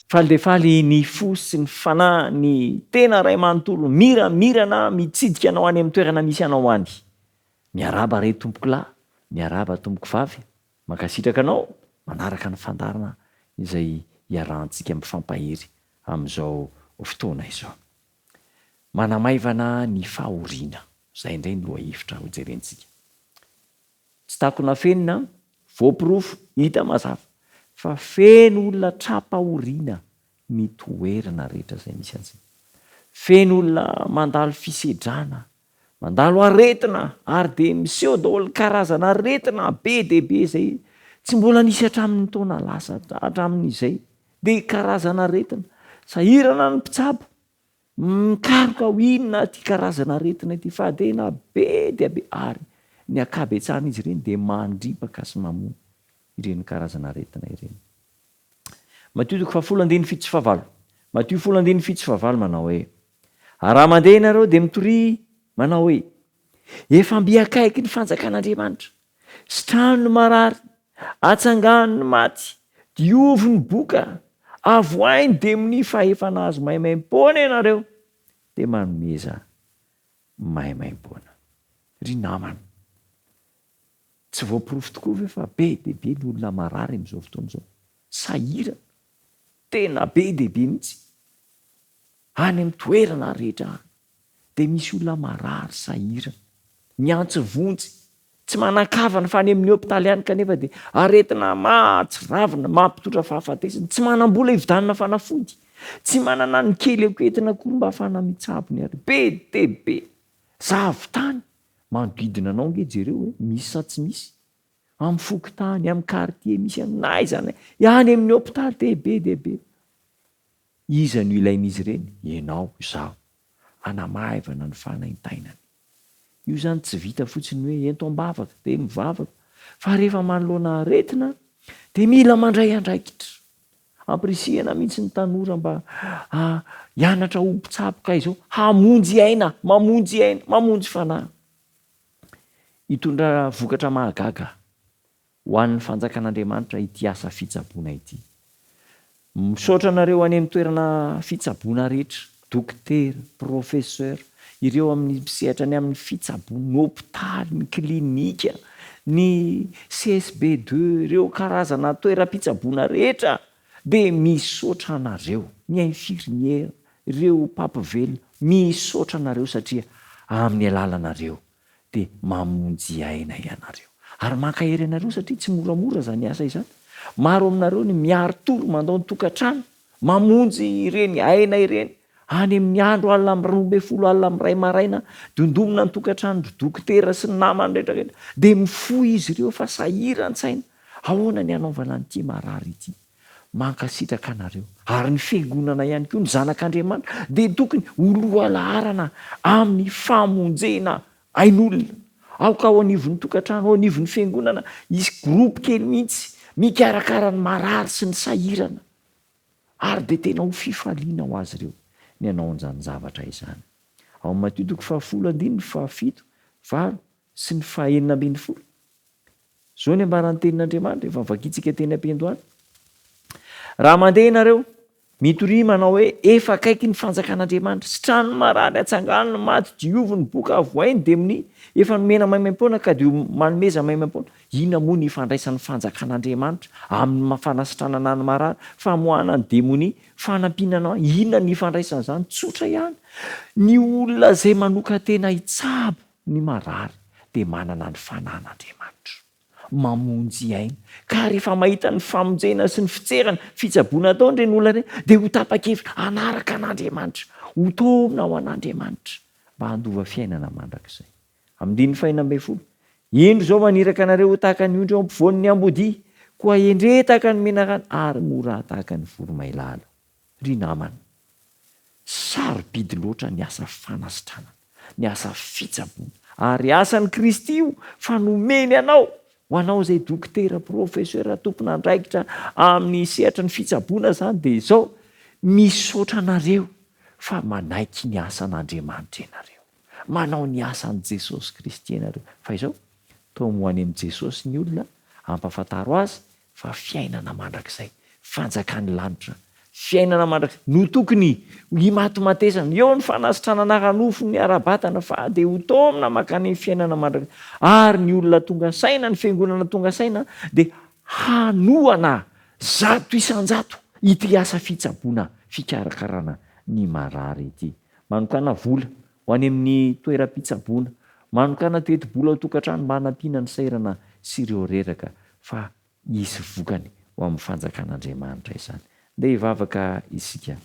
Faly dia faly ny fo sy ny fanahy, ny tena iray manontolo, miramirana mitsidika anao any amin'ny toerana misy anao any. Miarahaba re tompokolahy, miarahaba tompokovavy, mankasitraka anao manaraka ny fandaharana izay iarahantsika mifampahery amin'izao fotoana izao. Manamaivana ny fahoriana, izay indray ny lohahevitra hojerentsika. Tsy takona afenina, voaporofo, hita mazava fa feno olona tra-pahoriana ny toerana rehetra izay misy antsika. Feno olona mandalo fisedrana, mandalo aretina ary dia miseho daholo karazana aretina be dia be izay tsy mbola nisy hatramin'ny taona lasa hatramin'izay. Dia karazana aretina. Sahirana ny mpitsabo. Mikaroka ho inona ity karazana aretina ity fa tena be dia be ary ny ankabetsahan'izy ireny dia mandripaka sy mamono ireny karazana aretina ireny. Matio toko fahafolo andininy fito sy fahavalo Matio folo andininy fito sy fahavalo manao hoe, Ary raha mandeha ianareo dia mitoria manao hoe, Efa mby akaiky ny fanjakan'Andriamanitra. Sitrano ny marary, atsangano ny maty, diovy ny boka, avoahy ny demonia fa efa nahazo maimaimpoana ianareo, dia manomeza maimaimpoana. Ry namana, tsy voaporofo tokoa ve fa be dia be ny olona marary amin'izao fotoana izao? Sahirana, tena be dia be mihitsy. Any amin'ny toerana rehetra any dia misy olona marary, sahirana, miantso vonjy, tsy manan-kavana fa any amin'ny hopitaly ihany kanefa dia aretina mahatsiravina, mampitondra fahafatesana, tsy manam-bola hividianana fanafody, tsy manana ny kely hoentina akory mba hahafahana mitsabo ny aretina. Be dia be. Zavon-tany manodidina anao ange jereo e, misy sa tsy misy? Amin'ny fokontany, amin'ny quartier misy anao, na aiza na aiza, any amin'ny hopitaly dia be dia be. Iza no ilain'izy ireny? Ianao, izaho. Hanamaivana ny fanaintainany. Io izany tsy vita fotsiny hoe ento am-bavaka dia mivavaka, fa rehefa manoloana aretina dia mila mandray andraikitra. Ampirisihana mihitsy ny tanora mba hianatra ho mpitsabo ka izao hamonjy aina, mamonjy aina, mamonjy fanahy. Hitondra vokatra mahagaga ho an'ny fanjakan'Andriamanitra ity asa fitsaboana ity. Misaotra anareo any amin'ny toerana fitsaboana rehetra, dokotera, professeur, ireo amin'ny mpisehatra ny amin'ny fitsaboana, ny hopitaly, ny klinika, ny CSB deux, ireo karazana toeram-pitsaboana rehetra dia misaotra anareo, ny infirmiera, ireo mpampivelona, misaotra anareo satria amin'ny alalanareo dia mamonjy aina ianareo. Ary mankahery anareo satria tsy moramora izany asa izany. Maro aminareo ny miari-tory mandao ny tokantrano, mamonjy ireny aina ireny, any amin'ny andro alina amin'ny 12 alina amin'ny iray maraina, dondomina ny tokantranon-dry dokotera sy ny namany rehetra rehetra, dia mifoha izy ireo fa sahiran-tsaina, ahoana ny hanaovana an'ity marary ity? Mankasitraka anareo. Ary ny Fiangonana ihany koa, ny zanak'Andriamanitra, dia tokony ho lohalaharana amin'ny famonjena ain'olona. Aoka ao anivon'ny tokantrano, ao anivon'ny Fiangonana, hisy groupe kely mihitsy mikarakara ny marary sy ny sahirana. Ary dia tena ho fifaliana ho azy ireo ny hanao an'izany zavatra izany. Ao amin'ny Matio toko fahafolo andininy fahafito, valo sy ny fahenina ambinifolo. Izao ny ambaran'ny Tenin'Andriamanitra, efa novakintsika teny am-piandohana, Raha mandeha ianareo, mitoria manao hoe, Efa akaiky ny fanjakan'Andriamanitra. Sitrano ny marary, atsangano ny maty, diovy ny boka, avohay ny demonia. Efa nomena maimaimpoana ka dia manomeza maimaimpoana. Inona moa ny ifandraisan'ny fanjakan'Andriamanitra amin'ny fanasitranana ny marary, famoahana ny demonia, fanampiana anao? Inona ny ifandraisan'izany? Tsotra ihany. Ny olona izay manokan-tena hitsabo Ny marary dia manana ny fanan'Andriamanitra. Mamonjy aina. Ka rehefa mahita ny famonjena sy ny fitserana, fitsaboana ataony ireny olona ireny, dia ho tapa-kevitra hanaraka an'Andriamanitra, ho taomina ho an'Andriamanitra, mba handova fiainana mandrakizay. Andininy fahenina ambinifolo, Indro izao maniraka anareo ho tahaka ny ondry eo ampovoan'ny ambodia, koa endre tahaka ny menarana ary mora tahaka ny voromailala. Ry namana, sarobidy loatra ny asa fanasitranana, ny asa fitsaboana, ary asan'i Kristy io fa nomeny anao, ho anao izay dokotera, professeur, tompon'andraikitra amin'ny sehatry ny fitsaboana izany dia izao, misaotra anareo fa manaiky ny asan'Andriamanitra ianareo, manao ny asan'i Jesosy Kristy ianareo, fa izao, toa ho any amin'i Jesosy ny olona, ampahafantaro azy fa fiainana mandrakizay, fanjakan'ny lanitra, Fiainana mandrakizay no tokony himatimatesana. Eo ny fanasitranana ara-nofo ny ara-batana fa dia ho taomina mankany amin'ny fiainana mandrakizay. Ary ny olona tonga saina, ny fiangonana tonga saina dia hanohana 100% ity asa fitsaboana fikarakarana ny marary ity. Manokàna vola ho any amin'ny toeram-pitsaboana. Manokàna tetibola ao an-tokantrano mba hanampiana ny sahirana sy ireo reraka fa Hisy vokany ho amin'ny fanjakan'Andriamanitra izany. Ndeha hivavaka isika.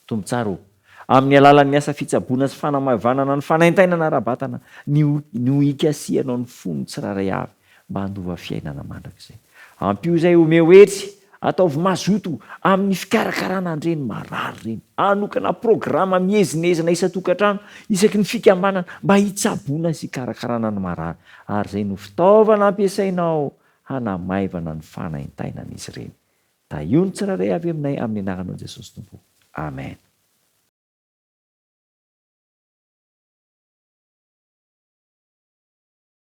Tompo tsara ô, amin'ny alalan'ny asa fitsaboana sy fanamaivanana ny fanaintainana ara-batana ny no hikasihanao ny fon'ny tsirairay avy mba handova fiainana mandrakizay. Ampio izay, omeo hery, ataovy mazoto amin'ny fikarakarana an'ireny marary ireny. Hanokana programa miezinezina isan-tokantrano, isaky ny fikambanana mba hitsaboana sy hikarakarana ny marary. Ary izay no fitaovana ampiasainao hanamaivana ny fanaintainan'izy ireny. Tahio ny tsirairay avy aminay amin'ny anaranao Jesosy Tompo. Amen.